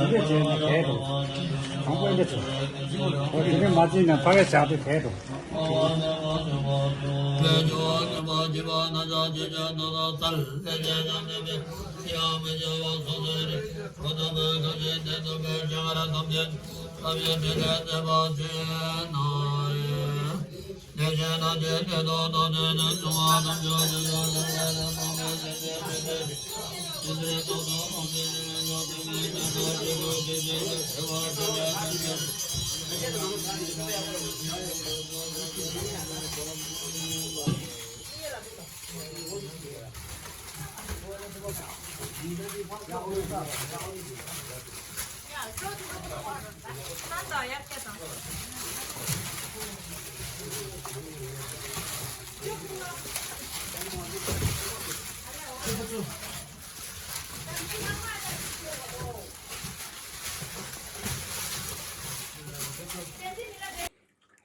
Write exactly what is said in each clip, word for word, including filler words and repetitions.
དེ་འདྲ་བྱས་ནས་བསྡད་འགྲོ། འོ་དེ་འདྲ་མ་བྱས་ན་ཕ་གི་བཞག་དུས་བསྡད་འགྲོ།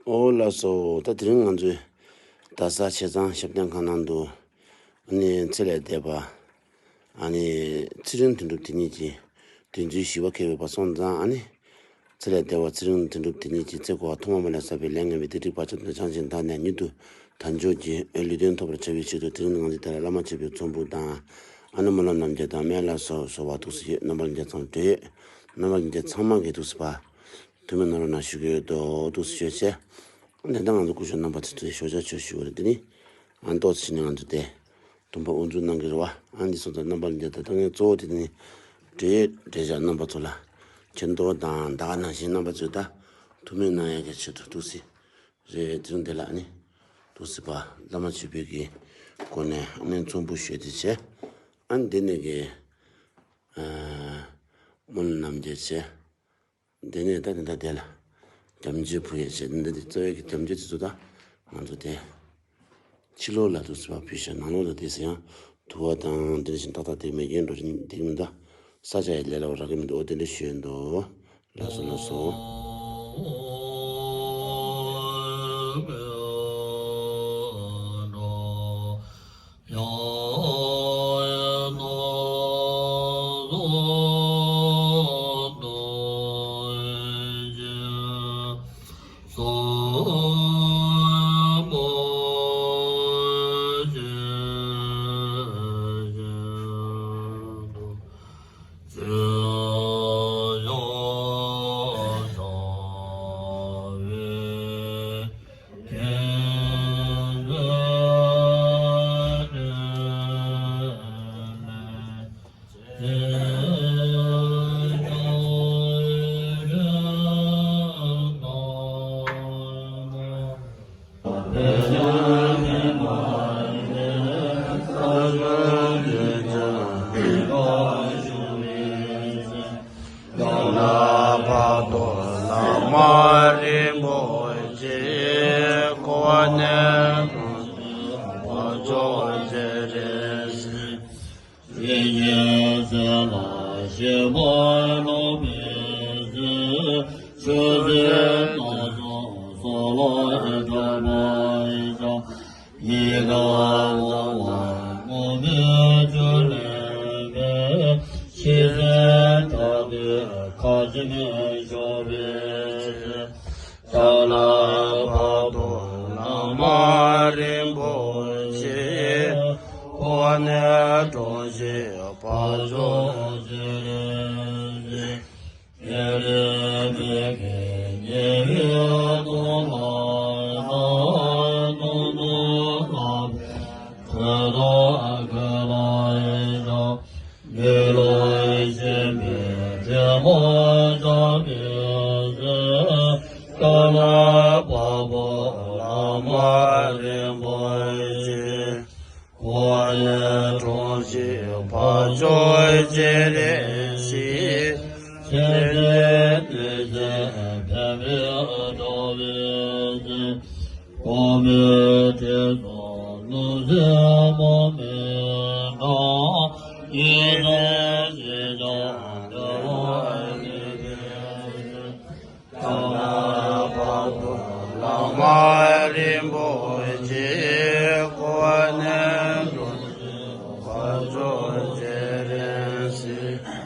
ཨོ་ལགས་སོ། ད་དེ་རིང་ང་ཚོའི་རྡ་ས་བྱས་ཙང་ཞབས་བརྟན་ཁང་ནང་དུ་ཨ་ནི་ཚེ་ལས་འདས་པ་ཨ་ནི་ཚེ་རིང་དོན་གྲུབ་དེ་ཉིད་ཀྱི་དོན་ཚུལ་ཞུ་བ་མཁས་པའི་བར་སོང་ཙང་ཨ་ནི་ཚེ་ལས་འདས་པ་ཚེ་རིང་དོན་གྲུབ་དེ་ཉིད་ཀྱི་ཚེ་འཁོར་བ་ཐོག་མ་མ་ལས་བསགས་པའི་ལས་ངན་པའི་སྡིག་སྒྲིབ་བག་ཆགས་དང་བྱང་ཞིང་དག་ནས་མྱུར་དུ་དལ་འབྱོར་གྱི་ལུས་རྟེན་ཐོབ་པར་བྱ་བའི་ཆེད་དུ་དེ་རིང་ང་ཚོས་དེ་ལ་བླ་མ་མཆོད་པའི་ཚོམ་བུ་དང་ཨ་ནི་སྨོན་ལམ་རྣམ་འབྱེད་དང་སྨན་བླ་སོགས་གསོལ་བ་འདུག་སེ་ཡོད། རྣམ་པ་ལྷན་རྒྱས་ཚང་མ་གྲོལ་ཡོད། རྣམ་པ་ལྷན་རྒྱས་ཚང་མ་གིས་འདུག་སེ་བ། ཐུགས་སྨོན་གནང་རོགས་གནང་ཞུ་གི་ཡོད་དོ། འདུག་སེ་ཞུ་བྱས། ཨ་ནི་ད་ང་ཚོ་སྐུ་ཞབས་རྣམ་པ་ཚོས་ཞོགས་ཇ་མཆོད་ཞུ་བ་རེད། དེ་ནི་ཨ་ནི་ཏོག་ཙམ་ཕྱིན་ནས་ང་ཚོ་དེ་དུམ་བུ་དབུ་འཛུགས་གནང་གི་རེད་བ། ཨ་ནི་སོང་ཙང་རྣམ་པ་ལྷན་རྒྱས་ད་ལྟ་ངས་གཙོ་བོ་དེ་ནི་འབྲེལ་ཡོད་འབྲེལ་བཞག་རྣམ་པ་ཚོ་ལ་ཆེ་མདོག་དང་ད་ག་ནང་བཞིན་རྣམ་པ་ཚོས་ད་ཐུགས་སྨོན་གནང་ཡག་གི་ཆེད་དུ་འདུག་སེ་རེད། དེ་རིང་འདི་ལ་ཨ་ནི་འདུག་སེ་བ་བླ་མ་མཆོད་པའི་གི་སྒོ་ནས་ཨ་ནི་ཚོམ་བུ་ཞུས་ཏེ་བྱས། ཨ་ནི་འདི་ནས་གི་ཨ་སྨོན་ལམ་རྣམ་འབྱེད་བྱས། དེ་ནས་ད་དེ་འདྲ་དེ་ལ་རྒྱ་མཚོའི་བུ་ཡས་བྱས། འདི་འདི་རྩ་བའི་གི་རྒྱ་མཚོ་དེ་ཚོ་ད་ང་ཚོ་དེ་ཕྱི་ལོགས་ལ་དུ་སུ་བ་ཕུལ་ཤག་ནང་ལོགས་ལ་དེ་ཚོ་ཡང་དུ་བ་དང་དེ་བཞིན་ཏག་ཏག་དེ་མེད་ཀྱི་འགྲོ་བཞིན་འདུག་མི་འདུག་ས་ཆ་ཡི་ལས་སླ་བོ་རག་གི་མི་འདུག་འོ་དེ་འདྲ་ཞུས་འདུག་ལགས་སོ་ལགས་སོ། ཕྱོགས་བཅུར་གཤེགས། ཤེས་བྱའི་སྤྲོས་བྲལ་ཕྲིན་ལས་རྫོགས་པའི་སྤྱོད། གོང་མའི་ཁྲི་སོགས་ལུས་སྲིད་མུ་མེད་འགྲོ། ཡེ་ཤེས་ཀྱི་ཞིང་བདེ་བ་ཡེ་ཤེས་ཤེས། བླ་མ་རིན་པོ་ཆེ། གོ་གནས་རྫོགས་པའི་བར་ཆོད་ཅེས་རེ་ཞིག